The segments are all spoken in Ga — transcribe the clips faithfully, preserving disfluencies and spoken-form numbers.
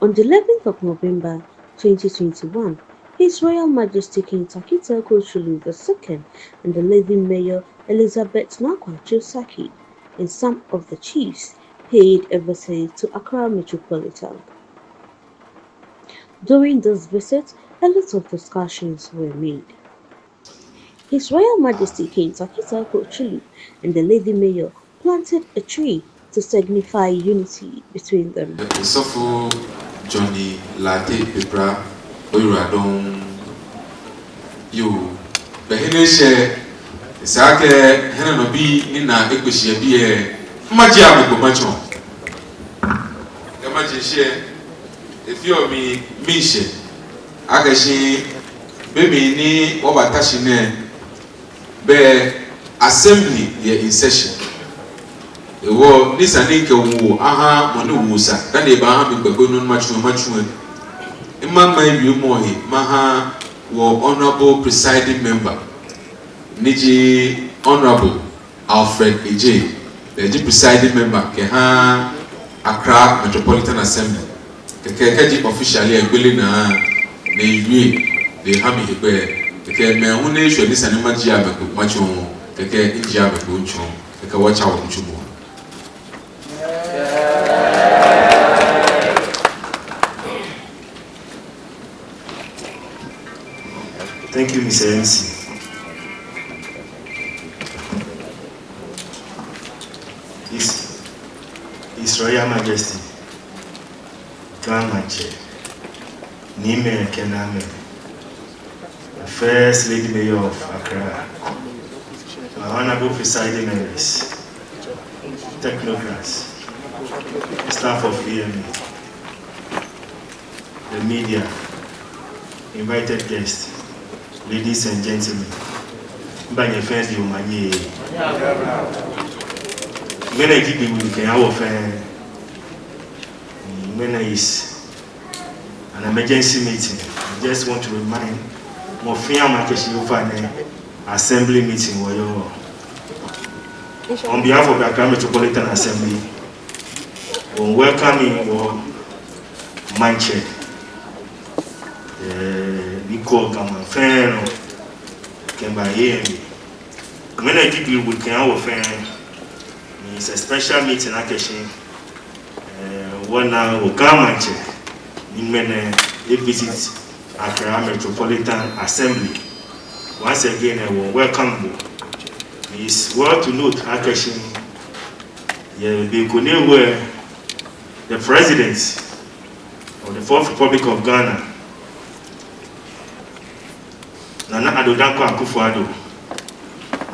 On the eleventh of November twenty twenty-one, His Royal Majesty King Tackie Teiko Tsuru the second and the Lady Mayor Elizabeth Naa Kwatsoe Sackey and some of the chiefs paid a visit to Accra Metropolitan. During this visit, a lot of discussions were made. His Royal Majesty King Tackie Teiko Tsuru and the Lady Mayor planted a tree to signify unity between them. Osɔfo Johnny Lartey Peprah, oyiwaladɔŋŋ. Yoo, bɛ he ni eshɛ, esa akɛ hiɛnɔbii ni naa ekpe shi yɛ biɛ, majie amɛkpo matsɔɔ. Kɛ majie shi lɛ, efeɔ mi miishɛɛ akɛ shi be mli ni wɔbata shi nɛɛ, bɛ assembly yɛ in session. Hewɔ ni esa ni mikɛ woo aha mɔ ni woo sa, dani ebaaha mi gbɛkpamɔ nɔ ni matsu lɛ, matsu lɛ. Ni maŋma ewiemɔ he maha wɔ honourable presiding member, ni ji Honourable Alfred Adjei, lɛ ji presiding member kɛha Accra Metropolitan Assembly. Kɛkɛ kɛji officially egbele naa ni ewie, ni eha mi hegbɛ. Kɛkɛ mɛi hu ni eshwɛ ni esa ni majie amɛkpo matsɔɔ, kɛkɛ mijie amɛkpo mitsɔɔ. Kɛkɛ wɔtsa wɔnitsumɔ. Thank you, Mister M C. His, His Royal Majesty, Ga Maŋtsɛ, Niimɛi kɛ Naamɛi, the First Lady Mayor of Accra, my honourable presiding members, technocrats, staff of A M A, the media, invited guests, ladies and gentlemen, miiŋa nyɛ fɛɛ shi omanye. Ŋmɛnɛ ji gbi wulu kɛha wɔ fɛɛ. Ŋmɛnɛ is an emergency meeting. I just want to remind mɔ fɛɛ mɔ akɛ shi ofainɛ assembly meeting wɔyɔɔ. On behalf of the Accra Metropolitan Assembly, wɔmiiwelcome wɔ maŋtsɛ, eh, ni kɔ Ga maŋ fɛɛ nɔ kɛba A M A. Ŋmɛnɛ ji gbi wulu kɛha wɔ fɛɛ. It's a special meeting akɛ shi, eh, wɔna wɔ Ga Maŋtsɛ ni ŋmɛnɛ evisit Accra Metropolitan Assembly. Once again, eh, wɔmiiwelcome bo. It's well to note akɛ shi, yɛ be ko ni ewɔ, the President of the Fourth Republic of Ghana, Nana Addo Dankwa Akufo-Addo,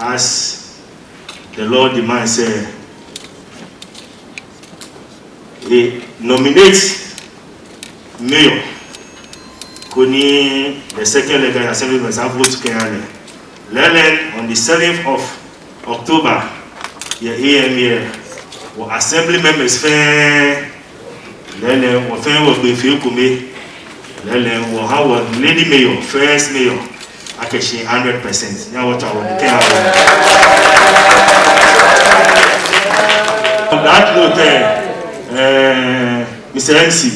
as the law demands, eh, he nominate mayor ko ni the second leg assembly members avote kɛha lɛ. Lɛɛlɛŋ on the seventh of October, yɛ A M A, wɔ assembly members fɛɛ, lɛɛlɛŋ wɔ fɛɛ wɔgbee fee ekome, lɛɛlɛŋ wɔha wɔ lady mayor, first mayor, akɛ shi hundred percent. Nyɛhaa wɔtswa wɔnine kɛha wɔ. On that note, eh, eh, Mister M C,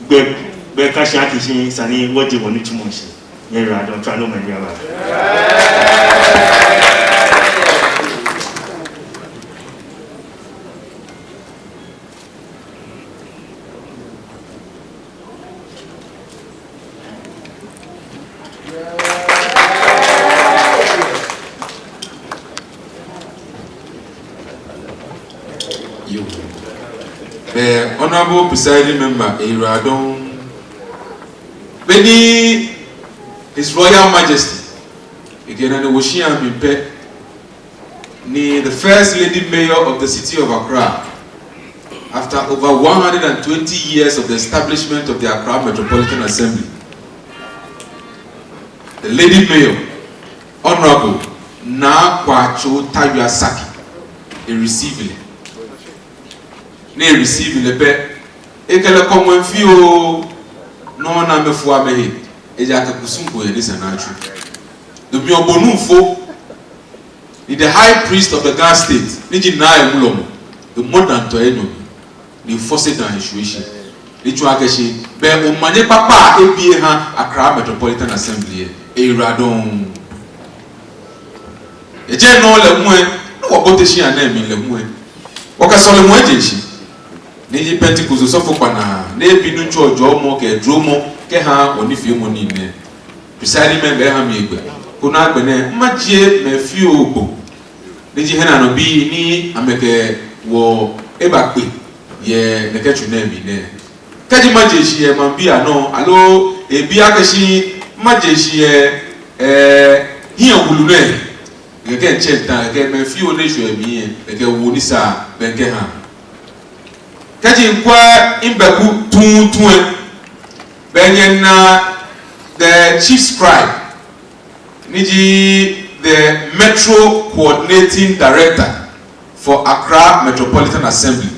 gbɛ, gbɛ kã shi akɛ shi esa ni wɔje wɔnitsumɔ shishi. Nyɛyiwaladɔŋŋ, tswa ni omanye aba. Yoo. Eh, Honourable Presiding Member, eyiwaladɔŋŋ. Beni His Royal Majesty, ekɛ nane wo shia mli pɛ, ni the First Lady Mayor of the City of Accra, after over one hundred and twenty years of the establishment of the Accra Metropolitan Assembly, the Lady Mayor, Honourable Naa Kwatsoe Tawia Sackey, e-receive lɛ. Ni e-receive lɛ pɛ, ekɛ lɛ kɔ ŋwɛi fioo, nɔ ni amɛfɔ amɛhe, ejaakɛ kusum ko yɛ ni esa ni atsu. Domin obonu fo, ni the high priest of the Ga State, ni ji Naa Ewulɔmɔ, emɔ daa tɔ enɔ mli, ni efɔse daa eshwie shi. Etsɔɔ akɛ shi, bɛ omanye kpakpa ebi eha Accra Metropolitan Assembly lɛ, eyiwaladɔŋŋ. Eji nɔ lɛ hu lɛ, ni wɔbote shia nɛɛ mli lɛ hu lɛ, wɔkɛ sɔlemɔ eje shishi. Ni ji Pentecost osɔfo kpanaa, ni ebi Nuŋtsɔ jɔɔmɔ kɛ duromɔ kɛha wɔnifeemɔ nii nɛɛ. Presiding member eha mi hegbɛ, koni agbɛnɛ majie mɛi fioo kpo. Ni ji hiɛnaanɔbii ni amɛkɛ wɔ ebakpe yɛ nɛkɛ tsu nɛɛ mli nɛɛ. Kɛji maje shishi yɛ maŋbii anɔ, aloo ebi akɛ shi maje shishi yɛ, ɛɛ, hiɛ wulu nɛɛ, kɛkɛ mitsɛ mitaa, kɛkɛ mɛi fioo ni eshwɛ yɛ mli lɛ, kɛkɛ woo ni sa bɛ mikɛha. Kɛji mikwɛ mibɛku tuuntu lɛ, bɛ nyɛna the chief scribe, ni ji the Metro Coordinating Director for Accra Metropolitan Assembly,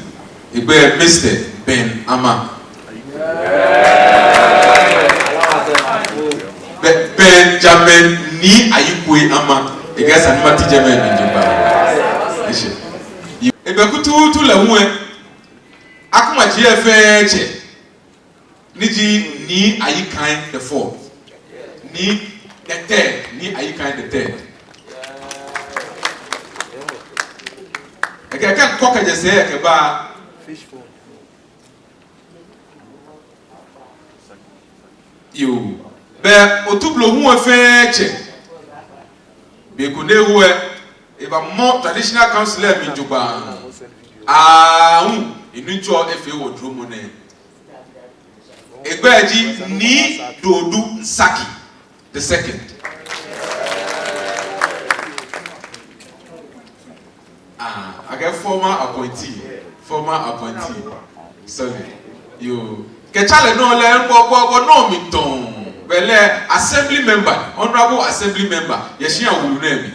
egbɛi Mister Ben Ama. Be-, Benjamin Nii Ayikwei Ama. Ekɛɛ esa ni mati jɛmɛ mli jogbaŋŋ. Eshɛ. Ebɛku tuuntu lɛ hu lɛ, Akumatsɛ fɛɛ tsɛ, ni ji Nii Ayikai the fourth. Nii the third, Nii Ayikai the third. Ekɛɛ kɛ mikɔ kɛjɛ sɛɛ kɛba. Yoo. Bɛ Otublohum fɛɛ tsɛ. Be ko ni eho lɛ, ebamɔ traditional council lɛ mli jogbaŋŋ. Aahu, enuŋtsɔ efee wɔ duromɔ nɛɛ. Egbɛi ji Nii Dodoo Nsaki the second. Ah, akɛɛ former appointee, former appointee. Sorry. Yoo. Kɛtsɔ lɛ nɔ lɛ, ŋkpɔ, ŋkpɔ, ŋkpɔ nɔ mli tɔŋŋ. Belɛ assembly member, honorable assembly member, yɛ shia wulu nɛɛ mli.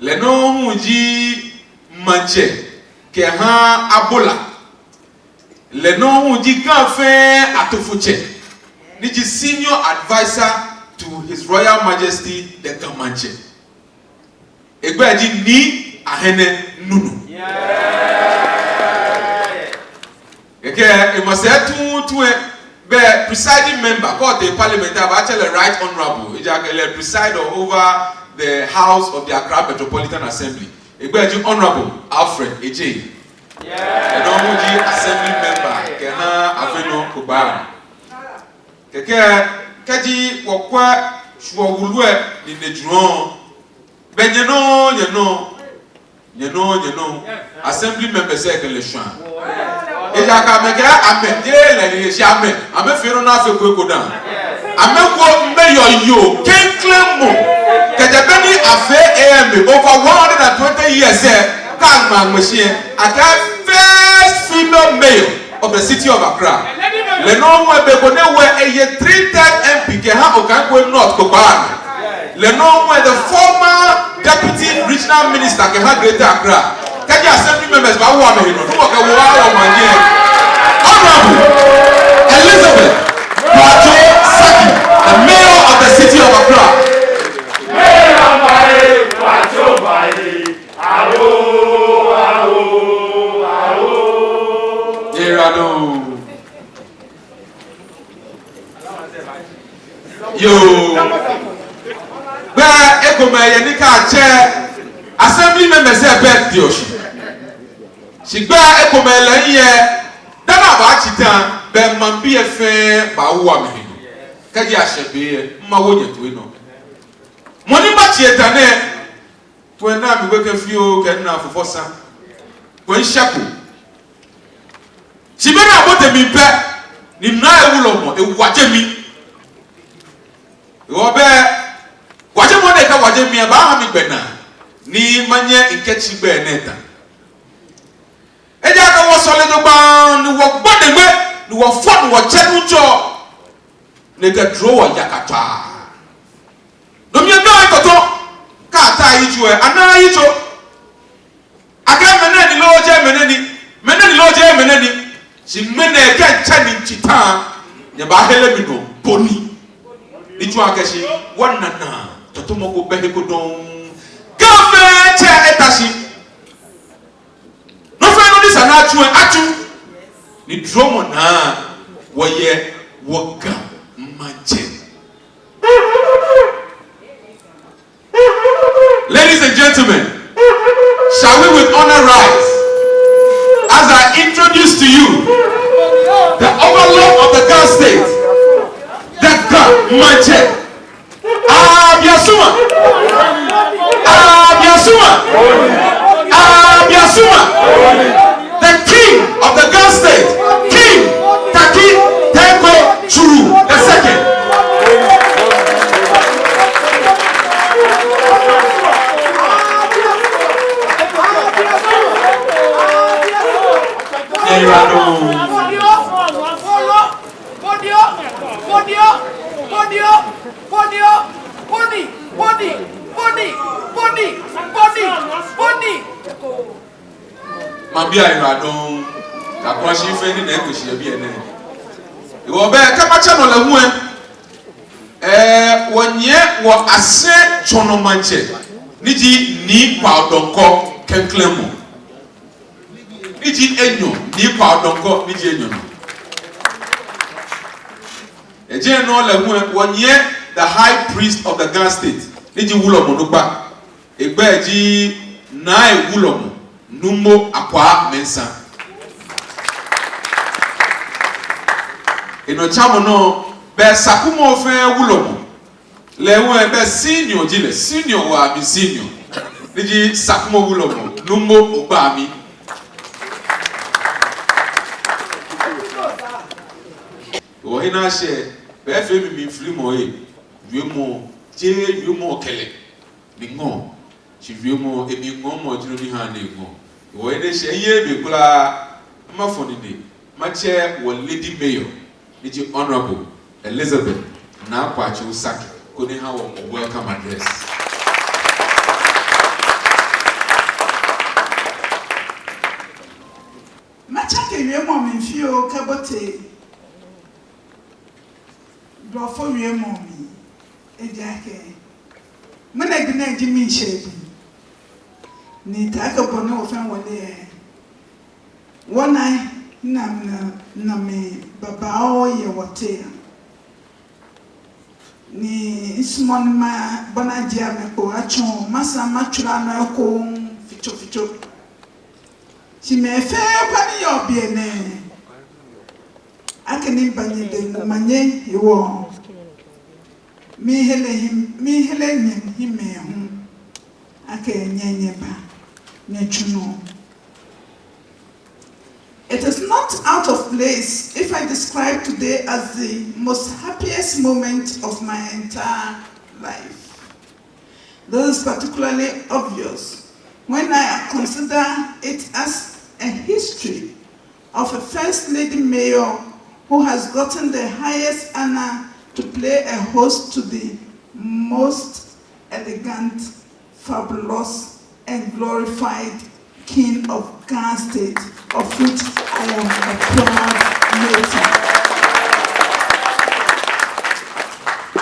Lɛ nɔŋŋ hu ji maŋtsɛ kɛha Abola. Lɛ nɔŋŋ hu ji Ga fɛɛ atofotsɛ, ni ji senior adviser to His Royal Majesty the Ga Maŋtsɛ. Egbɛi ji Nii Ahene Nunoo. Kɛkɛ emasɛi tuuntu lɛ, bɛ presiding member, kɛ otee parliament abaatsɛ lɛ Right Honorable, ejaakɛ lɛ preside over the House of the Accra Metropolitan Assembly. Egbɛi ji Honorable Alfred Adjei. Enɔ hu ji assembly member kɛha Avenor Kpokpaa. Kɛkɛ kɛji wɔkwɛ shwuɔ wulu lɛ ni nɛɛ jurɔ, bɛ nyɛ nɔŋŋ, nyɛ nɔŋŋ, nyɛ nɔŋŋ, nyɛ nɔŋŋ, assembly members lɛ kɛ lɛ shwã. Ejaakɛ amɛkɛɛ amɛ, jeee lɛ ni shi amɛ, amɛfee nɔ ni afeko eko dã. Amɛwo mayor yoo klɛŋklɛŋ mɔ. Kɛjɛ be ni afee A M A over one hundred and twenty years lɛ, kɛ aŋma ŋmɛshi lɛ, akɛɛ first female mayor of the city of Accra. Lɛ nɔŋŋ hu be ko ni ewo lɛ eye three-term M P kɛha Okaigbo North Kpokpaa. Lɛ nɔŋŋ hu the former deputy regional minister kɛha Greater Accra. Kɛji assembly members baawo amɛhe nɔ, Nuŋtsɔ kɛ wɔ awo maŋ nɛɛ. Honorable Elizabeth Kwatsor Sackey, the mayor of the city of Accra. Yiwaladɔŋŋ. Yoo. Gbɛi ekomɛi yɛ ni kɛ atsɛ assembly members lɛ bɛ diɔ shi. Shi gbɛi ekomɛi lɛ yɛ, dani abaatsi tã, bɛ maŋbii lɛ fɛɛ baawo amɛhe nɔ. Kɛji ashɛ be lɛ, mawo nyɛ toi nɔ. Mɔ ni matsi etã nɛɛ, kwɛ naa mi gbekɛ fioo kɛ naa fufɔ sa. Kwɛ ŋshɛko. Shi be ni abote mli pɛ, ni mina ewulɔmɔ, ewaje mi. Ewɔ bɛ, wajemɔ ni ekɛwaje mi lɛ baaha mi gbɛnaa, ni manyɛ ŋkɛtsi gbɛi nɛɛ tã. Ejaakɛ wɔsɔle jogbaŋŋ, ni wɔgbɔ deŋme, ni wɔfɔ, ni wɔtsɛ Nuŋtsɔ, ni ekɛ duromɔ ya ka tsa. No mli lɛ dɔŋŋ etɔtɔ, kɛ ata yitso lɛ, anaaa yitso. Akɛɛ mɛnɛ ni loo jeee mɛnɛ ni, mɛnɛ ni loo jeee mɛnɛ ni. Shi ŋmɛnɛ kɛ ŋtsɛ ni ŋtsi tã, nyɛbaahere mi nɔ bɔ ni. Ni tsɔɔ akɛ shi, wɔnaa, tɔtɔmɔ ko bɛ he ko dɔŋŋ. Ga fɛɛ tsɛ eta shi. Nɔ fɛɛ nɔ ni sa ni atsu lɛ, atsu. Ni duromɔ naa, Ɔyɛ wɔ Ga Maŋtsɛ. Ladies and gentlemen, shall we with honor rise as I introduce to you the overlord of the Ga State, the Ga Maŋtsɛ, Abiasuma, Abiasuma, Abiasuma, the king of the Ga State, King Tackie Teiko Tsuru the second. Nyɛyiwaladɔŋŋ. Maŋbii ayiwaladɔŋŋ. Kakwashi fɛɛ ni nɛɛ kpeshi yɛ biɛ nɛɛ. Hewɔ bɛ kɛ matsɛ nɔ lɛ hu lɛ, ɛɛ, wɔnyiɛ wɔ Asere Tsɔnɔ Maŋtsɛ, ni ji Nii Kwao Dɔnkɔ klɛŋklɛŋ mɔ. Ni ji enyɔ, Nii Kwao Dɔnkɔ, ni ji enyɔ nɔ. Eji nɔ lɛ hu lɛ, wɔnyiɛ the high priest of the Ga State, ni ji wulɔmɔ nukpa. Egbɛi ji Nai Wulɔmɔ, Numo Akwaa Mensah. Enɔ tsamɔ nɔ, bɛ Sakumɔ fɛɛ wulɔmɔ. Lɛ hu lɛ bɛ senior ji lɛ, senior waa mli senior. Ni ji Sakumɔ Wulɔmɔ, Numo Ogbaami. Wɔhiɛ naa shɛ, bɛ efee mi mlifilimɔ lɛ, wiemɔ, jeee wiemɔ kɛlɛ ni ŋɔɔ, shi wiemɔ, emli ŋɔɔmɔ ji nɔ ni ha ni eŋɔɔ. Hewɔ enɛ shɛ, miyeee be kwraa, mafɔ nine matsɛ wɔ Lady Mayor, ni ji Honourable Elizabeth Naa Kwatsoe Sackey, koni eha wɔ welcome address. Matsake wiemɔ mli fioo kɛbote Blɔfo wiemɔ mli, ejaakɛ ŋmɛnɛ gbi nɛɛ ji miishɛɛ gbi. Ni taakɛ bɔ ni wɔfɛɛ wɔle lɛ, wɔnaaa nɔnɔmɛi babaoo yɛ wɔteŋ. Ni misumɔɔɔ ni mabɔ ni ajie amɛ kpo atsɔɔ, masaa matswa nɔ eko fitsofitso. Shi mɛi fɛɛ kwraa ni yɔɔ biɛ nɛɛ, akɛni banyɛ de mumanye hewɔ, mihere him, mihere nyɛhiɛ mɛi hu akɛ nyɛ nyɛba nyɛtsu nɔ. It is not out of place if I describe today as the most happiest moment of my entire life. This is particularly obvious when I consider it as a history of a First Lady Mayor who has gotten the highest honor to play a host to the most elegant, fabulous, and glorified King of Ga State, of which I am a proud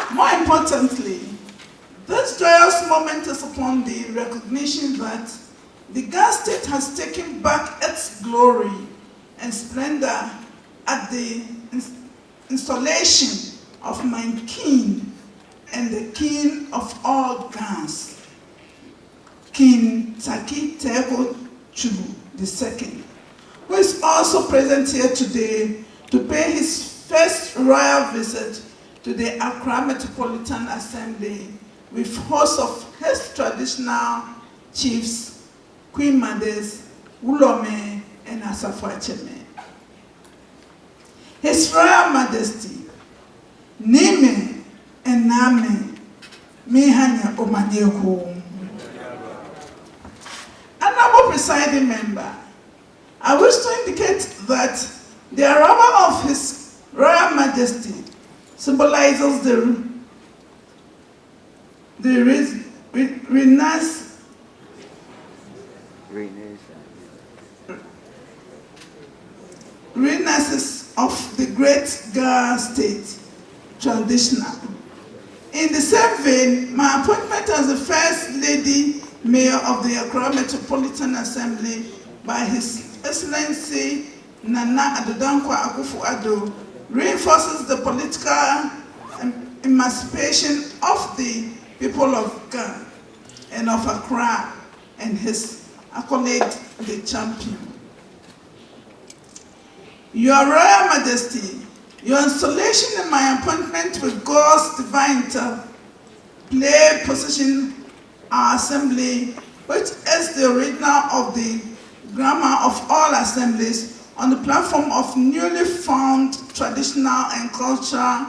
native. More importantly, this joyous moment is upon the recognition that the Ga State has taken back its glory and splendor at the ins-, installation of my king and the king of all Gas, King Tackie Teiko Tsuru the second, who is also present here today to pay his first royal visit to the Accra Metropolitan Assembly with host of his traditional chiefs, Queen Mothers, Wulɔmɛi, and Asafoiatsɛmɛi. His Royal Majesty, Niimɛi and Naamɛi, miiha nyɛ omanye ekoŋŋ. Honorable Presiding Member, I wish to indicate that the arrival of His Royal Majesty symbolizes the, the re-, re-, renas-, renaissance of the great Ga State traditional. In the same vein, my appointment as the First Lady Mayor of the Accra Metropolitan Assembly by His Excellency Nana Addo Dankwa Akufo-Addo reinforces the political em-, emancipation of the people of Ga and of Accra and his accolade, the champion. Your Royal Majesty, your installation and my appointment with God's divine interplay position our assembly, which is the original of the grammar of all assemblies, on the platform of newly found traditional and cultural,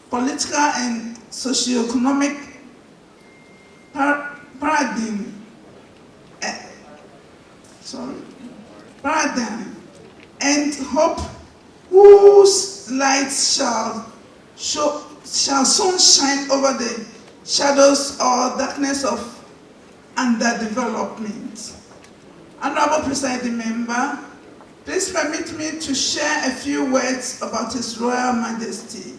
political and socio-economic par-, paradigm, eh, sorry, paradigm, and hope whose light shall show, shall soon shine over the shadows or darkness of underdevelopment. Honorable Presiding Member, please permit me to share a few words about His Royal Majesty.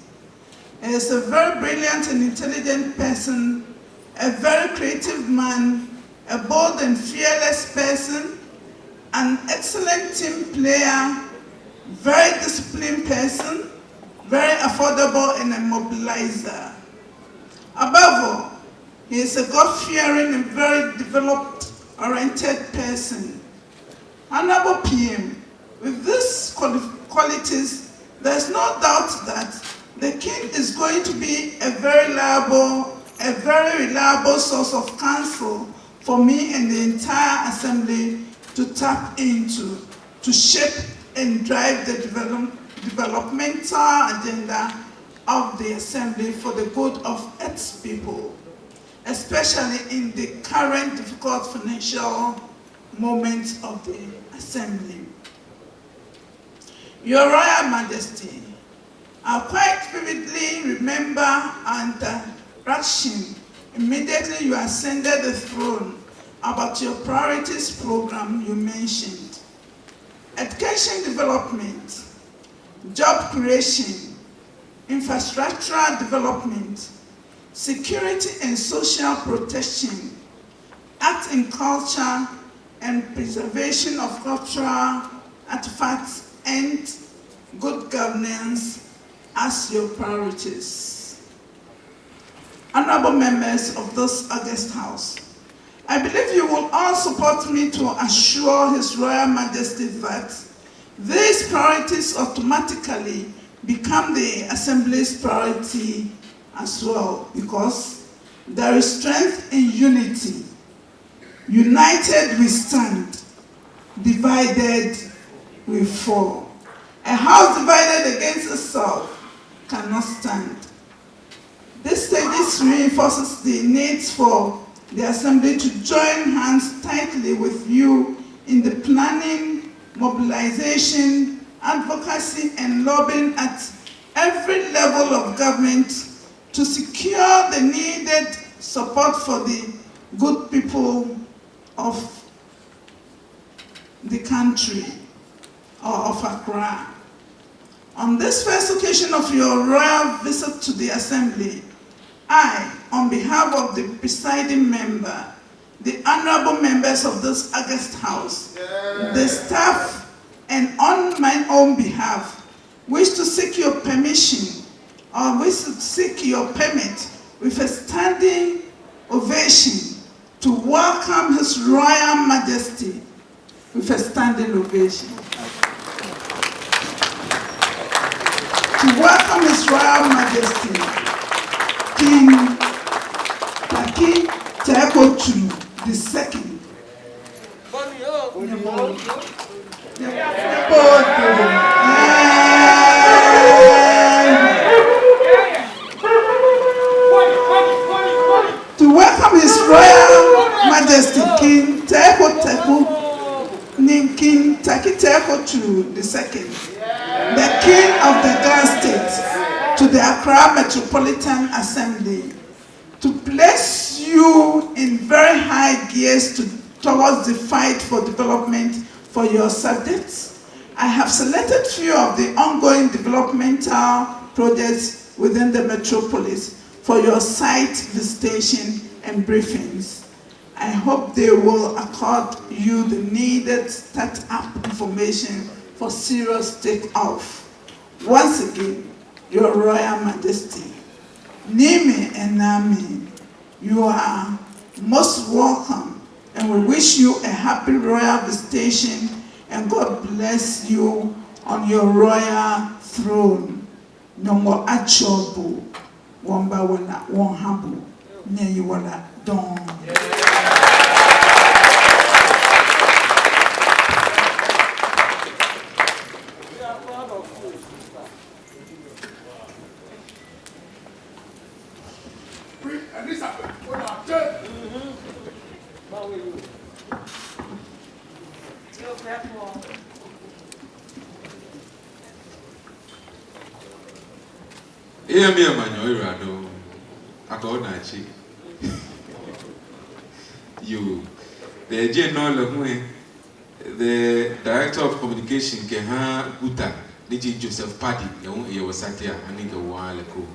He is a very brilliant and intelligent person, a very creative man, a bold and fearless person, an excellent team player, very disciplined person, very affordable and a mobilizer. Above all, he is a God-fearing and very developed, oriented person. Honorable P M, with these quali-, qualities, there is no doubt that the king is going to be a very reliable, a very reliable source of counsel for me and the entire assembly to tap into, to shape and drive the develop-, developmental agenda of the assembly for the good of its people, especially in the current difficult financial moments of the assembly. Your Royal Majesty, I quite vividly remember our interaction immediately you ascended the throne about your priorities program you mentioned. Education development, job creation, infrastructural development, security and social protection, art and culture, and preservation of cultural artifacts, and good governance as your priorities. Honorable members of this august House, I believe you will all support me to assure His Royal Majesty that these priorities automatically become the Assembly's priority as well, because there is strength in unity. United we stand, divided we fall. A house divided against itself cannot stand. This status reinforces the need for the Assembly to join hands tightly with you in the planning, mobilization, advocacy, and lobbying at every level of government to secure the needed support for the good people of the country or of Accra. On this first occasion of your royal visit to the Assembly, I, on behalf of the presiding member, the honorable members of this august House, the staff, and on my own behalf, wish to seek your permission or wish to seek your permit with a standing ovation to welcome His Royal Majesty with a standing ovation. To welcome His Royal Majesty, King Tackie Teiko Tsuru the second. To welcome His Royal Majesty King Teiko Teiko, King Tackie Teiko Tsuru the second, the King of the Ga State, to the Accra Metropolitan Assembly. To place you in very high gears to, towards the fight for development for your subjects, I have selected few of the ongoing developmental projects within the metropolis for your site visitation and briefings. I hope they will accord you the needed startup information for serious take-off. Once again, Your Royal Majesty, Niimɛi and Naamɛi, you are most welcome, and we wish you a happy royal visitation, and God bless you on your royal throne. Nyɔŋmɔ atsɔɔ bo, wɔmiiba wala, wɔmiiha bo, nyɛyi wala dɔŋŋ. Eyɛ mi yɛ manyɔ ira do. Akɔ na chi. Yoo. The J no lɛ hu ɛ. The Director of Communication kɛha Guta, ni ji Joseph Paddy, lɛ hu eyɛ wɔ satia, ani kɛ wɔ lɛ ko.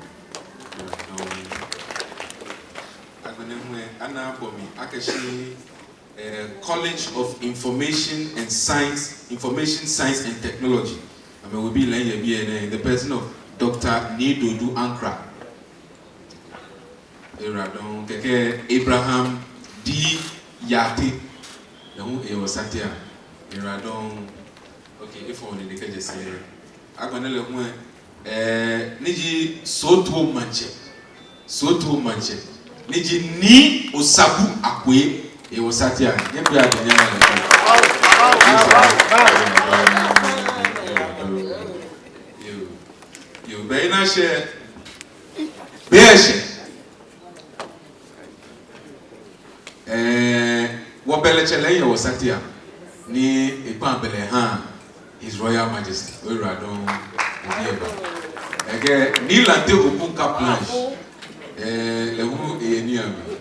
Agbɛnɛ hu ɛ, ana bɔ mi, akɛ shi, eh, College of Information and Science, Information Science and Technology. Amɛwebii lɛ yɛ biɛ nɛɛ, in the person of Doctor Nii Dodoo Ankrah. Ira dɔŋŋ. Kɛkɛ Abraham D Yaate, lɛ hu eyɛ wɔ satia. Ira dɔŋŋ. Okay, efɔŋ ni de kɛjɛ sɛɛ. Agbɛnɛ lɛ hu ɛ, eh, ni ji Sotoo Maŋtsɛ. Sotoo Maŋtsɛ. Ni ji Nii Osabu Akwei, eyɛ wɔ satia. Nyɛkpea dɔŋŋ nyɛha lɛ. Yoo. Yoo, bɛ ina shɛ. Bɛ eshɛ. Eh, wɔbɛlɛtsɛ lɛ yɛ wɔ satia, ni ekpa bɛlɛ eha His Royal Majesty, oyiwaladɔŋŋ, obi eba. Ekɛ Nii Lante Obunkap Blanche, eh, lɛ hu eyɛ niiamli.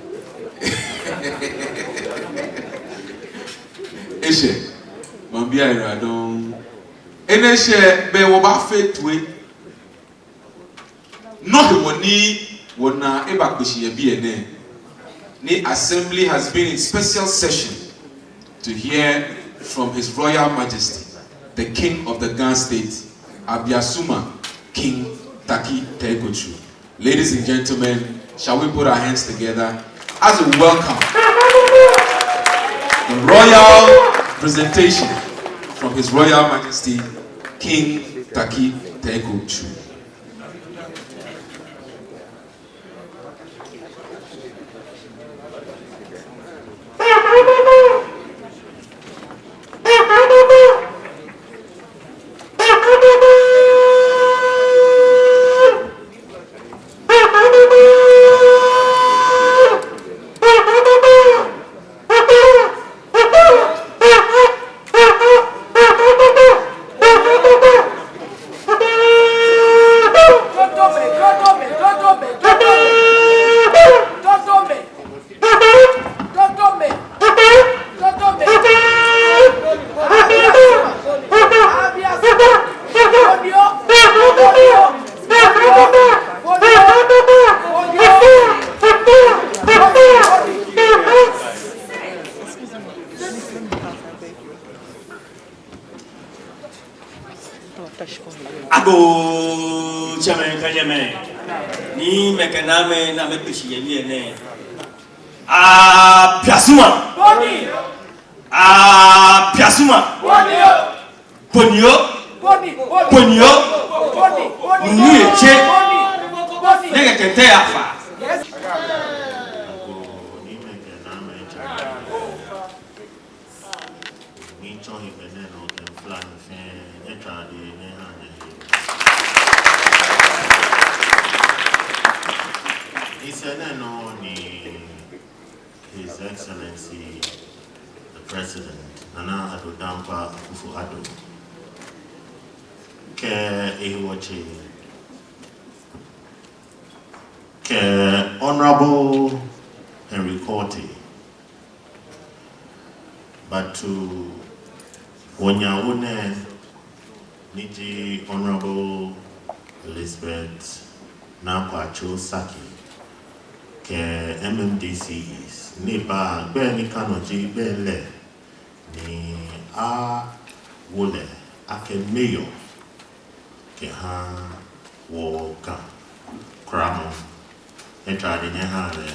Eshɛ, maŋbii ayiwaladɔŋŋ. Enɛ shɛ, bɛ wɔbaafee toi. Nɔ hewɔ ni wɔna ebakpe shi yɛ biɛ nɛɛ, ni Assembly has been in special session to hear from His Royal Majesty, the King of the Ga State, Abiasuma King Tackie Teiko Tsuru. Ladies and gentlemen, shall we put our hands together as we welcome the royal presentation from His Royal Majesty King Tackie Teiko Tsuru. Agoo, tsɛmɛi kɛ nyɛmɛi, Niimɛi kɛ Naamɛi ni amɛkpe shi yɛ biɛ nɛɛ. Abiasuma. Abiasuma. Kpɔnɔ. Kpɔnɔ. Nunu ye tsɛ. Nɛkɛ kɛtɛ ya fa. Agoo, Niimɛi kɛ Naamɛi, tsɛmɛi. Miitsɔ hegbɛ nɛɛ nɔ kɛfla nyɛ fɛɛ, nyɛtswaa dɛŋ nyɛhaa nyɛhe. Nyɛsɛɛ nɛɛ nɔ ni His Excellency the President, Nana Addo Dankwa Akufo-Addo, kɛ ehewɔtsɛ, kɛ Honorable Henry Quartey, bato wɔnyɛ awo nɛɛ, ni ji Honorable Elizabeth Naa Kwatsoe Sackey, kɛ M M D Cs, ni ba gbɛi ni ka nɔ ji gbɛi lɛ, ni awo lɛ akɛ mayor kɛha wɔ Ga Kramɔ. Nyɛtswaa dɛŋ nyɛhaa lɛ.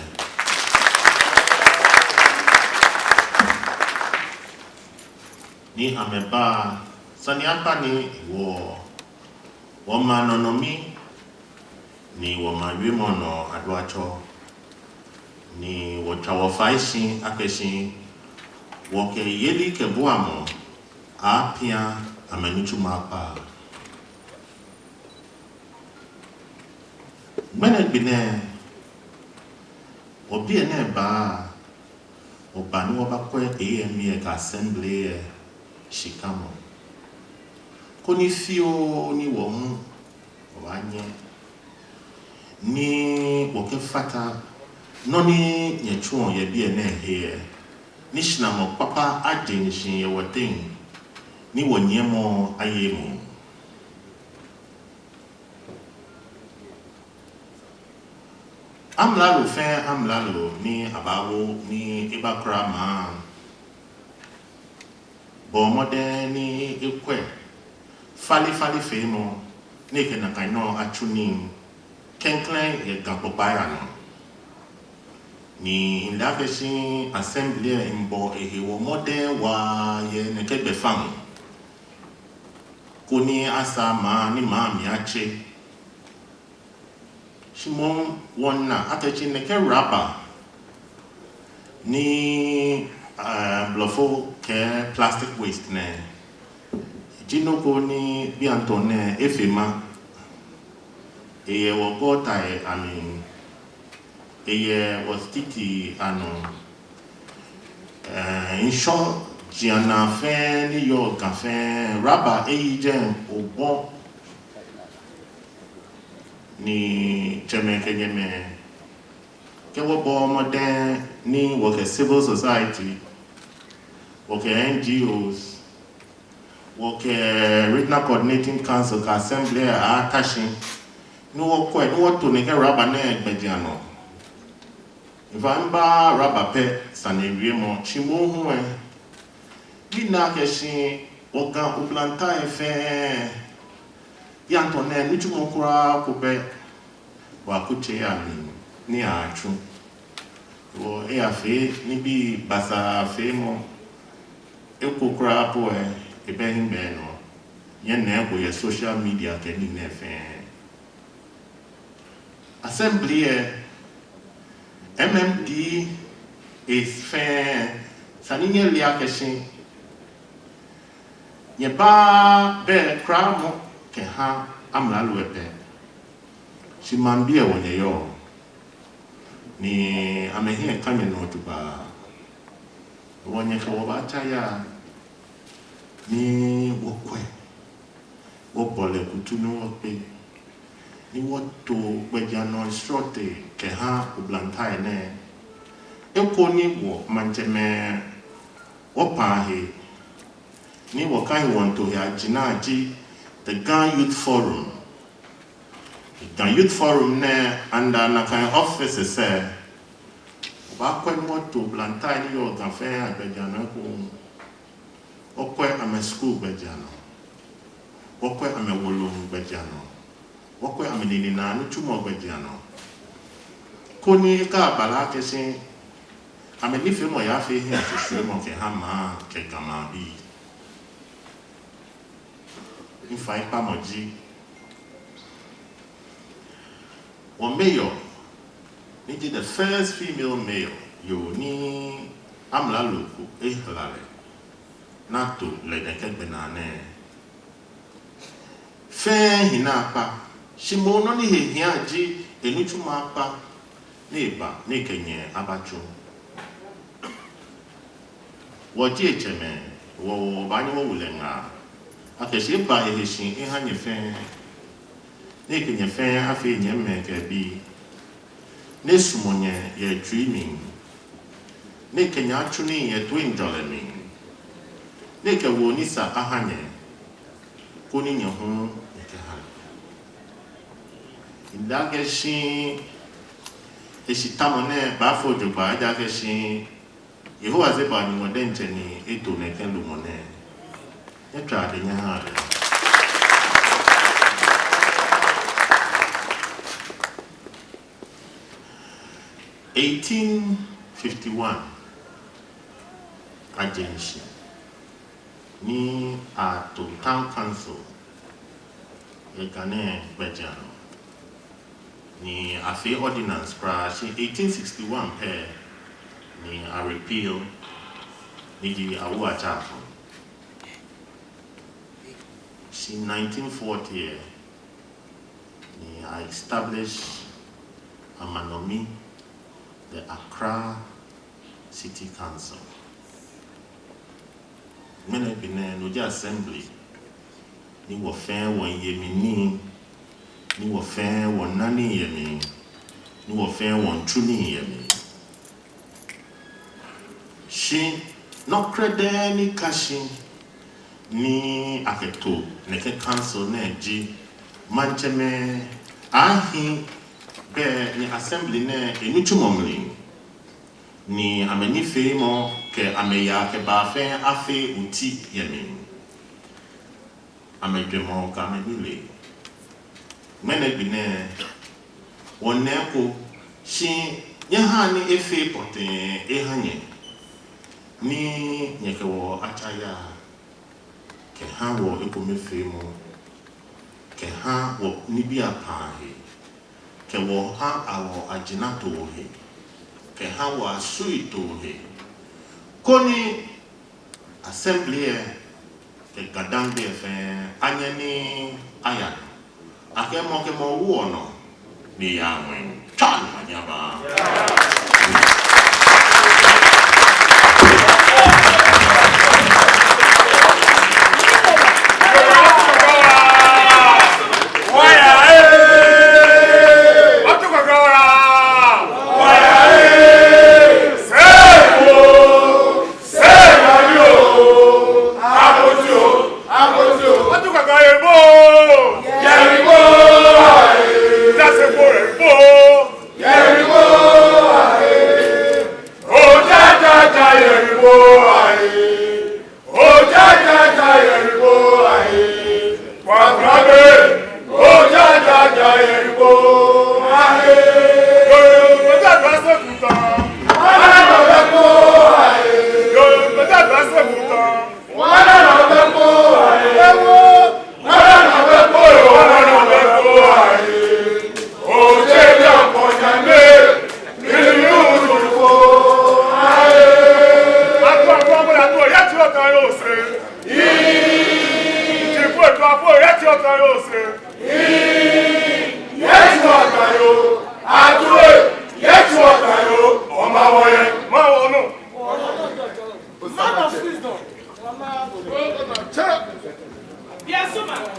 Ni amɛba, sane akpa ni wɔ, wɔmaŋ nɔnɔmɛi, ni wɔmaŋ wiemɔ nɔ aduatsɔ, ni wɔtswa wɔfai shi akɛ shi wɔkɛ yelikɛbuamɔ apia amɛnitsumɔ akpa. Ŋmɛnɛ gbi nɛɛ, wɔ biɛ nɛɛ ba, wɔba ni wɔbakwɛ A M E lɛ kɛ Assembly lɛ shikamɔ, koni fioo ni wɔ hu wɔbaanyɛ ni wɔkɛfata nɔ ni nyɛtsuɔ yɛ biɛ nɛɛ he lɛ, ni shinamɔ kpakpa aje shishi yɛ wɔteŋ, ni wɔnyiɛmɔ aye emuu. Amralo fɛɛ amralo ni abaawo ni ebakura maŋ, bɔɔ mɔdɛŋ ni ekwɛ falefalefeemɔ ni ekɛ nakai nɔ atsu nii klɛŋklɛŋ yɛ Ga kpokpaa lɛ nɔ. Ni mile akɛ shi Assembly lɛ miibɔ ehe mɔdɛŋ waa yɛ nɛkɛ gbɛfaŋ, koni asaa maŋ ni maŋ mli atse. Shi moŋ wɔna akɛ shi nɛkɛ rubber ni, eh, blɔfo kɛɛ plastic waste nɛɛ, eji nɔ ko ni bianɛ tɔɔ nɛɛ efee ma. Eyɛ wɔ gɔtai amli, eyɛ wɔ street anɔ. Eh, ŋshɔ jianaa fɛɛ ni yɔɔ Ga fɛɛ, rubber eyi jɛi obɔ. Ni tsɛmɛi kɛ nyɛmɛi, kɛ wɔbɔ mɔdɛŋ ni wɔkɛ civil society, wɔkɛ N G Os, wɔkɛ Regional Coordinating Council kɛ Assembly lɛ ata shi ni wɔkwɛ ni wɔto nɛkɛ rubber nɛɛ gbɛjianɔ. In fact, mibaaa rubber pɛ sane wiemɔ, shi moŋ hu lɛ, mina akɛ shi wɔ Ga oblahii fɛɛ, bianɛ tɔɔ nɛɛ nitsumɔ kwraa ko bɛ wɔ akutsei amli ni atsuɔ. Wɔ eyafee nibii basaa feemɔ, eko kwraa po lɛ, ebɛ hiŋmɛi nɔ. Nyɛnaa eko yɛ social media kɛ nii nɛɛ fɛɛ. Assembly lɛ, M M D As fɛɛ, esa ni nyɛle akɛ shi nyɛbaaa bɛ kramɔ kɛha amralo lɛ pɛ. Shi maŋbii lɛ wɔnyɛ yɔɔ, ni amɛhiɛ ka nyɛnɔ jogbaŋŋ. Wɔnyɛ kɛ wɔ baatsa ya ni wɔkwɛ, wɔbɔle kutu ni wɔkpe, ni wɔto gbɛjianɔ srɔtoi kɛha oblahii nɛɛ. Eko ni wɔ maŋtsɛmɛi wɔkpa he, ni wɔkã he wɔmiito he aji nɛɛ ji The Ga Youth Forum. The Ga Youth Forum nɛɛ under nakai offices lɛ, wɔbaakwɛ ni wɔto oblahii ni yɔɔ Ga fɛɛ agbɛjianɔ ekoŋŋ. Wɔkwɛ amɛ school gbɛjianɔ. Wɔkwɛ amɛ woloŋ gbɛjianɔ. Wɔkwɛ amɛ ninenaa nitsumɔ gbɛjianɔ. Koni ekabala akɛ shi amɛnifeemɔ yaafee hiɛshishwiemɔ kɛha maŋ kɛ Ga maŋbii. Mifaikpamɔ ji, wɔ mayor, ni ji the first female mayor, yoo ni amralo ko ehala lɛ ni ato lɛ nɛkɛ gbɛnaa nɛɛ, fɛɛ hi naakpa, shi moŋ nɔ ni he hiaa ji enitsumɔ akpa ni eba ni ekɛ nyɛ abatsu. Wɔji etsɛmɛi, wɔ, wɔbaanyɛ wɔwo lɛ ŋaa akɛ shi eba ehe shi eha nyɛ fɛɛ, ni ekɛ nyɛ fɛɛ afee nyɛmimɛi kɛ ebii, ni esumɔ nyɛ yɛ etsui mli, ni ekɛ nyɛ atsu nii yɛ toiŋjɔlɛ mli, ni ekɛ woo ni sa aha nyɛ, koni nyɛ hu nyɛkɛha lɛ. Mida akɛ shi eshitamɔ nɛɛ baafo jogbaŋŋ, ejaakɛ shi Yehowa Zebaoth Nyɔŋmɔ diɛŋtsɛ ni eto nɛkɛ lumɔ nɛɛ. Nyɛtswaa dɛŋ nyɛhaa lɛ. Eighteen fifty-one, aje shishi ni ato Town Council yɛ Ga nɛɛ gbɛjianɔ. Ni afee ordinance kwraa, shi eighteen sixty-one pɛ ni a repeal, ni ji Awo Akyaafoŋ. Shi nineteen forty lɛ, ni a establish Amanom, the Accra City Council. Ŋmɛnɛ gbi nɛɛ, no ji assembly ni wɔ fɛɛ wɔyɛ mli nii, ni wɔ fɛɛ wɔnaa nii yɛ mli, ni wɔ fɛɛ wɔmiitsu nii yɛ mli. Shi nɔ krɛdɛɛ ni ka shi ni akɛto nɛkɛ council nɛɛ ji, maŋtsɛmɛi ahi bɛ ni assembly nɛɛ enitsumɔ mli, ni amɛnifeemɔ kɛ amɛyaa kɛ baa fɛɛ afee oti yɛ mli. Amɛjwɛŋmɔ kɛ amɛnilee. Ŋmɛnɛ gbi nɛɛ, wɔnɛɛ ko, shi nyɛhaa ni efee pɔtɛɛ eha nyɛ, ni nyɛkɛ wɔ atsa yaa, kɛha wɔ ekomefeemɔ, kɛha wɔ nibii apaa he, kɛ wɔ ha awɔ ajina too he, kɛha wɔ asui too he, koni assembly lɛ kɛ Ga-Dangme fɛɛ anyɛ ni aya nɔ. Akɛ mɔ kɛ mɔ woɔ nɔ ni eyaa ŋwɛi. Tswa omanye aba.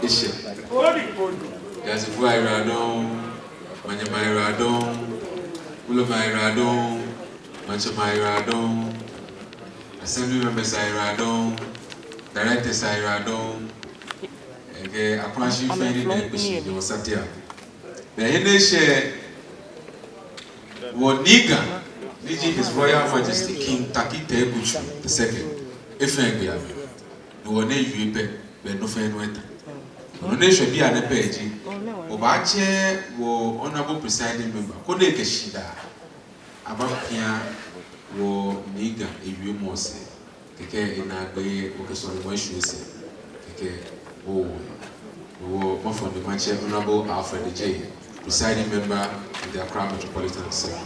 Ishɛ. Wiasefoi ayiwaladɔŋŋ, manyɛmɛi ayiwaladɔŋŋ, wulɔmɛi ayiwaladɔŋŋ, maŋtsɛmɛi ayiwaladɔŋŋ, assembly members ayiwaladɔŋŋ, directors ayiwaladɔŋŋ, kɛ akwashi fɛɛ ni nɛ kpeshi ni wɔsate a. Bɛ he ni eshɛ, wɔ Nii Ga, ni ji His Royal Majesty King Tackie Teiko Tsuru the second, efee gbɛ amɛ. No hewɔ ni ewie pɛ, bɛ nɔ fɛɛ nɔ eta. Nɔ ni eshwɛ bianɛ pɛ ji, wɔbaatsɛ wɔ honorable presiding member, koni ekɛ shidaa aba pia wɔ Nii Ga ewiemɔ sɛɛ. Kɛkɛ enaagbee wɔkɛ sɔlemɔ eshwie sɛɛ. Kɛkɛ wɔ, wɔ, mafɔ ni matsɛ Honorable Alfred Adjei, presiding member in the Accra Metropolitan Assembly.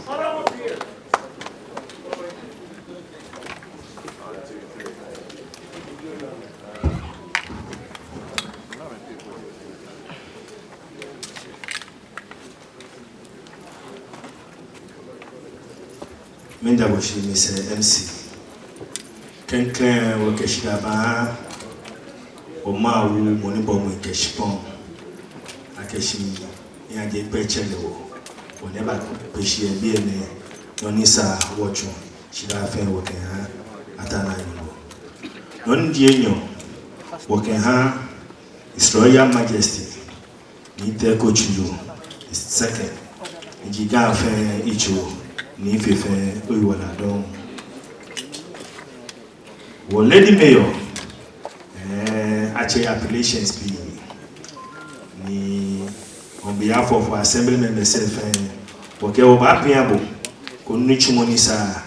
Miida bo shi, Mister M C. Klɛŋklɛŋ wɔkɛ shidaa baaha wɔ maŋ wu mɔ ni bɔ mli kɛ shikpɔŋ akɛ shi ni eyaje kpɛtsɛ lɛ wɔ. Wɔ ni eba kpee shi yɛ biɛ nɛɛ, nɔ ni sa wɔtsu shidaa fɛɛ wɔkɛha Ataa Naa Nyɔŋmɔ. Nɔ ni ji enyɔ wɔkɛha His Royal Majesty Nii Teiko Tsuru the second, ni ji Ga fɛɛ yitso, ni efee fɛɛ oyiwaladɔŋŋ. Wɔ Lady Mayor, eh, atsɛ appellations pii, ni on behalf of assembly members fɛɛ, wɔkɛɛ wɔbaapia bo, onitsumɔ ni sa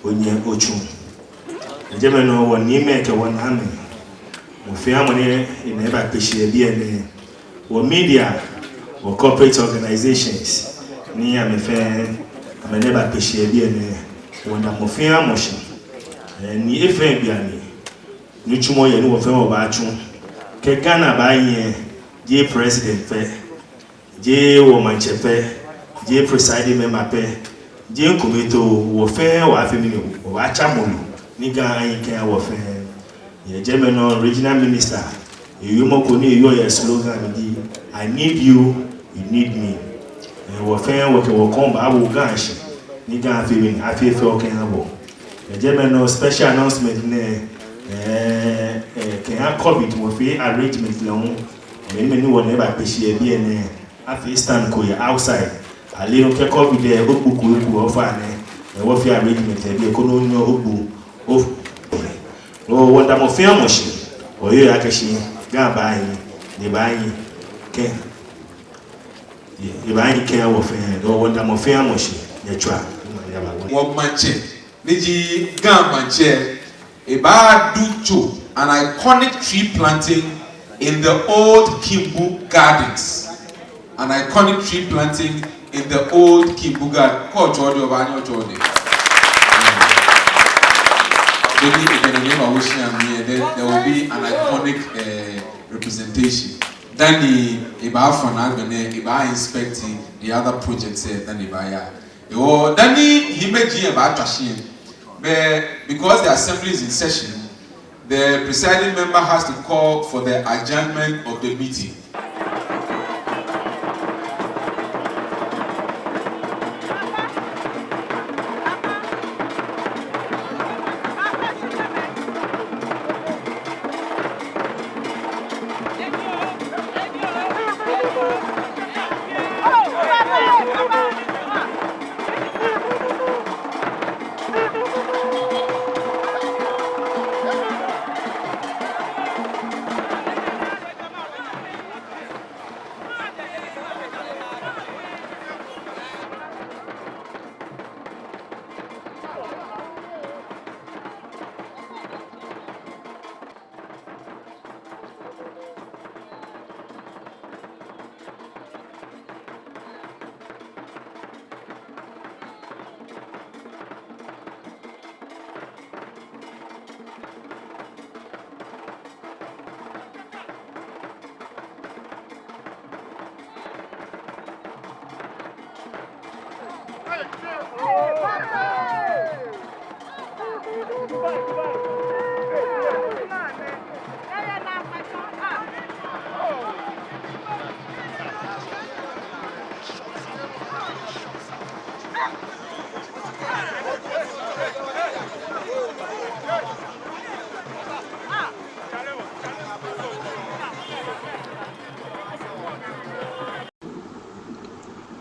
onyɛ otsu. Jɛmɛ nɔ wɔniimɛi kɛ wɔnaamɛi, mɔ fɛɛ mɔ ni ena eba kpe shi yɛ biɛ nɛɛ, wɔ media, wɔ corporate organizations ni amɛ fɛɛ amɛna eba kpe shi yɛ biɛ nɛɛ, wɔmiida mɔ fɛɛ mɔ shi. Ɛɛ, ni efee bianɛ nitsumɔ yɛ ni wɔ fɛɛ wɔbaatsu. Kɛ Ghana baanyiɛ, jeee president pɛ, jeee wɔ maŋtsɛ pɛ, jeee presiding member pɛ, jeee ŋkome too, wɔ fɛɛ wɔbaafee mɛni? Wɔbaatsa mɔ lo ni Ga ahi kɛha wɔ fɛɛ. Yɛ jɛmɛ nɔ regional minister, ewiemɔ ko ni eyɔɔ yɛ slogan ji, "I need you, you need me." Ɛɛ, wɔ fɛɛ wɔkɛ wɔkɔŋ baawo Ga shi ni Ga afee mɛni? Afee fɛo kɛha wɔ. Yɛ jɛmɛ nɔ special announcement nɛɛ, ɛɛ, ɛɛ, kɛha covid wɔfee arrangement lɛ hu. Mɛi, mɛi ni wɔna eba kpe shi yɛ biɛ nɛɛ, afee stand ko yɛ outside. Aloo kɛ covid lɛ, okpo ko eku ofainɛ, ɛɛ, wɔfee arrangement yɛ biɛ koni onyɛ okpo. O, o, wɔmiida mɔ fɛɛ mɔ shi. Wɔyɔɔ akɛ shi Ga baahi, ni ebaahi kɛ, ebaahi kɛha wɔ fɛɛ. Wɔmiida mɔ fɛɛ mɔ shi. Nyɛtswaa. Wɔ maŋtsɛ, ni ji Ga maŋtsɛ, ebaadu tso, an iconic tree planting in the old Kimbu Gardens. An iconic tree planting in the old Kimbu Garden. Kɛ otsɔ deɛ, obaanyɛ otsɔ deɛ. Beni egbɛnɛ ni ebawo shia mli lɛ, then there will be an iconic, eh, representation. Dani ebaafɔ nɔ agbɛnɛ, ebaa-inspect the other projects lɛ, dani ebaaya. Ewɔ, dani hiimeji lɛ baatswa shi lɛ, but because the assembly is in session, the presiding member has to call for the adjournment of the meeting.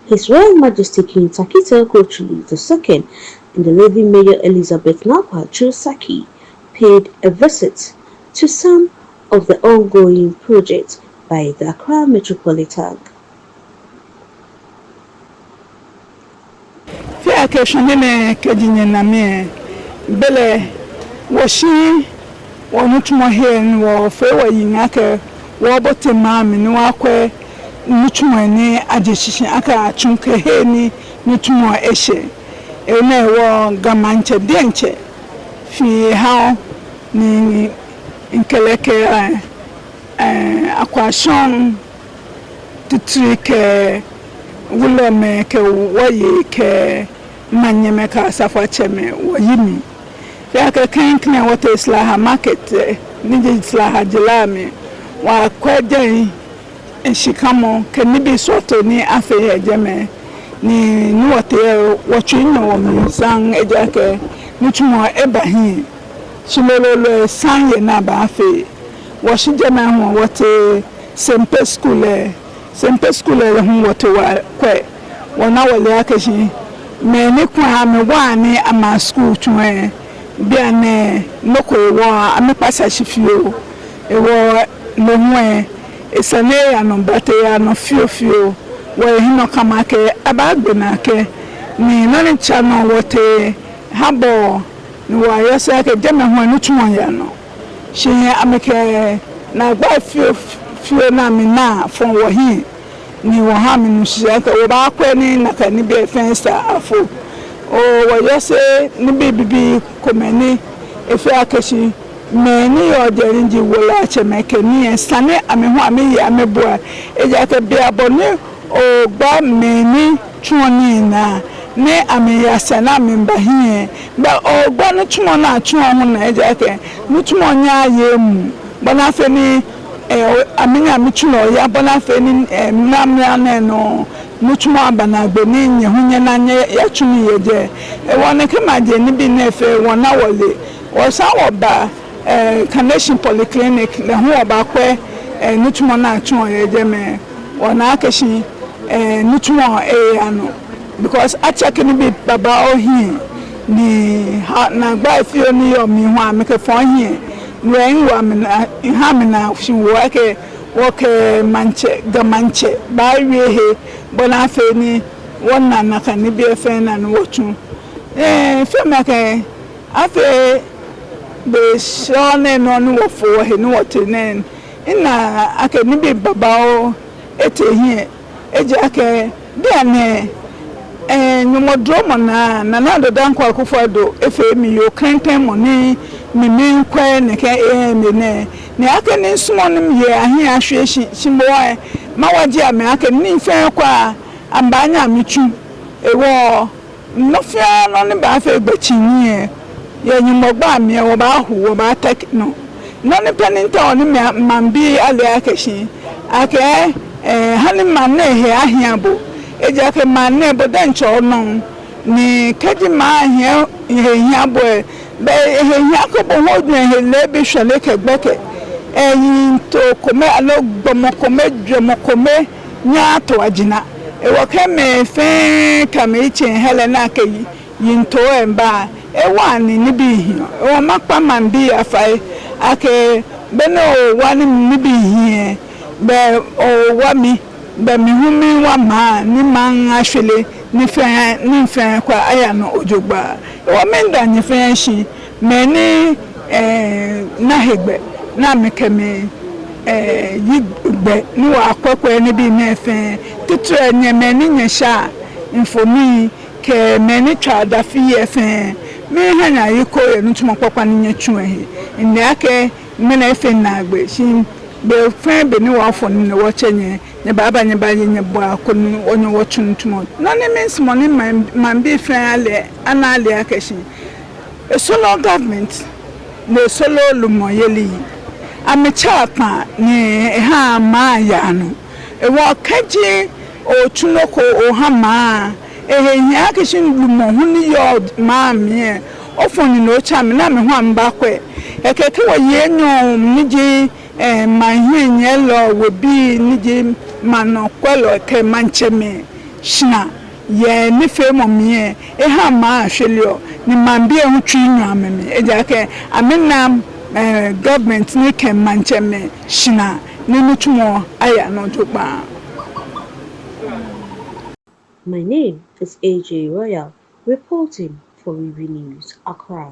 His Royal Majesty King Tackie Teiko Tsuru the second and the Lady Mayor Elizabeth Narkwa Tsuru Saki paid a visit to some of the ongoing projects by the Accra Metropolitan. Fɛɛ kɛ shwane nɛɛ kɛji nyɛna mi lɛ, belɛ wɔshi wɔnitsumɔ he ni wɔfee wɔyiŋ akɛ wɔbote maŋ mli ni wɔkwɛ nitsumɔ ni aje shishi akɛ atsu kɛ he ni nitsumɔ eshɛ. Enɛ hewɔ Ga Maŋtsɛ diɛŋtsɛ fi eha ni mikɛɛ lɛ akɛ, eh, eh, akwashɔŋ titri kɛ wulɔmɛi kɛ wɔyei kɛ manyɛmɛi kɛ asafoiatsɛmɛi wɔyi mli. Fɛɛ kɛ klɛŋklɛŋ wɔtee Slaha market, eh, ni ji Slaha jara mli, wɔyakwɛ jɛi, eh, shikamɔ kɛ nibii srɔtoi ni afee yɛ jɛmɛ. Ni, ni wɔtee lɛ, wɔtsui nyɔ wɔmli saŋŋ ejaakɛ nitsumɔ eba hiɛ. Shi lolo lɛ saŋŋ yɛ ni abaafee. Wɔshi jɛmɛ hu wɔtee Sempe school lɛ. Sempe school lɛ hu wɔtee wɔyakwɛ. Wɔna wɔle akɛ shi mɛi ni kwɛɔ amɛ waa ni amaa school tsuɔ lɛ, bianɛ nɔ ko hewɔ amɛkpasa shi fioo. Hewɔ no hu lɛ, esa ni eya nɔ, but eyaa nɔ fiofio. Wɔhe nɔ kama akɛ abaagbe naa akɛ Ni nɔ ni tsa nɔ wɔtee Harbour ni wɔyɔse akɛ jɛmɛ hu nitsumɔ yaa nɔ. Shi amɛkɛ naagbai fioo fioo ni amɛna fɔ wɔhiɛ ni wɔha amɛnu shishi akɛ wɔbaakwɛ ni nakai nibii fɛɛ sa afo. Oo, wɔyɔse nibii bibii komɛi ni efee akɛ shi mɛi ni yɔɔ jɛi ni ji wɔlatsɛmɛi kɛ nii lɛ, esa ni amɛ hu amɛye amɛbua. Ejaakɛ bei abɔ ni oogba mɛi ni tsuɔ nii naa ni amɛya sɛɛ ni amɛba hiɛ, belɛ oogba nitsumɔ ni atsuɔ hu naa. Ejaakɛ nitsumɔ nyɛɛɛ aye emuu bɔ ni afee ni, eh, amɛnyɛmitsulɔ aya, bɔ ni afee ni, eh, mramra nɛɛ nɔ nitsumɔ aba naagbee ni nyɛ hu nyɛna nyɛyatsu nii yɛ jɛi. Ehewɔ nɛkɛ maji nibii nɛɛ fɛɛ wɔna wɔle. Wɔsaa wɔba, eh, Carnation Polyclinic, lɛ hu wɔbakwɛ, eh, nitsumɔ ni atsuɔ yɛ jɛmɛ. Wɔna akɛ shi, eh, nitsumɔ eyaa nɔ. Because atsake nibii babaoo hiɛ, ni ha, naagbai fioo ni yɔɔ mli hu amɛkɛfɔ hiɛ. Ni wɔmiiwo amɛnaa, miha amɛnaa shi wɔkɛ, wɔkɛ maŋtsɛ, Ga Maŋtsɛ baawie he, bɔ ni afee ni wɔna nakai nibii fɛɛ naa ni wɔtsu. Eh, fɛɛ mɛi akɛ afee be shɔ nɛɛ nɔ ni wɔfo wɔhe ni wɔtee nɛɛ, mina akɛ nibii babaoo etee hiɛ. Ejaakɛ bianɛ, eh, Nyɔŋmɔ duromɔ naa, Nana Addo Dankwa Akufo-Addo efee mi yoo klɛŋklɛŋ mɔ ni mi, miikwɛ nɛkɛ, eh, mɛi nɛɛ. Ni akɛni misumɔɔ ni miye ahiɛ ashwie shi, shi moŋ, eh, mawaje amɛ akɛ nii fɛɛ kwraa amɛbaanyɛ amɛtsu. Ehewɔ nɔ fɛɛ nɔ ni baafee gbɛtsii nii lɛ, yɛ Nyɔŋmɔ gbɛi mli lɛ, wɔbaahu, wɔbaateke nɔ. Nɔ ni pɛ ni mitaoɔ ni maŋ, maŋbii ale akɛ shi, akɛ, eh, hani maŋ nɛɛ he ahia bo. Ejaakɛ maŋ nɛɛ bo diɛŋtsɛ onɔ, ni kɛji maŋ lɛ he hia bo lɛ, belɛ ehe hia akɛ bo hu ojwɛŋ he leebi shwane kɛ gbɛkɛ. Eh, yiŋtoo kome aloo gbɔmɔ kome, jwɛŋmɔ kome nyɛɛɛ ato ajina. Ehewɔ kɛ mɛi fɛɛ kɛ amɛyitsei hɛlɛ ni akɛ yi, yiŋtoo lɛ miiba, ewa ni nibii hiɔ. Ehewɔ makpa maŋbii afai akɛ beni owa ni nibii hiɛ, belɛ owa mi, belɛ mi hu miwa maŋ, ni maŋ ashwere, ni fɛɛ, nii fɛɛ kwraa aya nɔ jogbaŋŋ. Ehewɔ miida nyɛ fɛɛ shi, mɛi ni, eh, na hegbɛ ni amɛkɛ mi, eh, yi gbɛ ni wɔyakwɛkwɛ nibii nɛɛ fɛɛ, titri nyɛ mɛi ni nyɛshaa mfoniri kɛ mɛi ni tswaa dafii lɛ fɛɛ, miiha nyɛ ayekoo yɛ nitsumɔ kpakpa ni nyɛtsu lɛ he. Mina akɛ ŋmɛnɛ efee naagbee, shi be fɛɛ be ni wɔfo nii ni wɔtsɛ nyɛ, nyɛbaaba nyɛbaye nyɛbua koni wɔnyɛ wɔtsu nitsumɔ. Nɔ ni miisumɔ ni maŋ, maŋbii fɛɛ ale, ana ale akɛ shi esoro government, ni esoro lumɔyeli. Amɛtsɛ akpa ni ehaa maŋ yaa nɔ. Ehewɔ kɛji otsu nɔ ko oha maŋ, ehe hiaa akɛ shi lumɔ hu ni yɔɔ maŋ mli lɛ, ofɔ nine otsɛ amɛ ni amɛ hu amɛbakwɛ. Ekɛɛ kɛ wɔye enyɔ ni ji, eh, maŋ hiɛnyiɛlɔ, webii ni ji maŋ nɔkwɛlɔ kɛ maŋtsɛmɛi shinaa yɛ nifeemɔ mli lɛ, ehaa maŋ ashweleɔ, ni maŋbii lɛ hu tsui nyɔ amɛmli. Ejaakɛ amɛna, eh, government ni kɛ maŋtsɛmɛi shinaa ni nitsumɔ aya nɔ jogbaŋŋ. My name is A J Royal, reporting for Rivi News, Accra.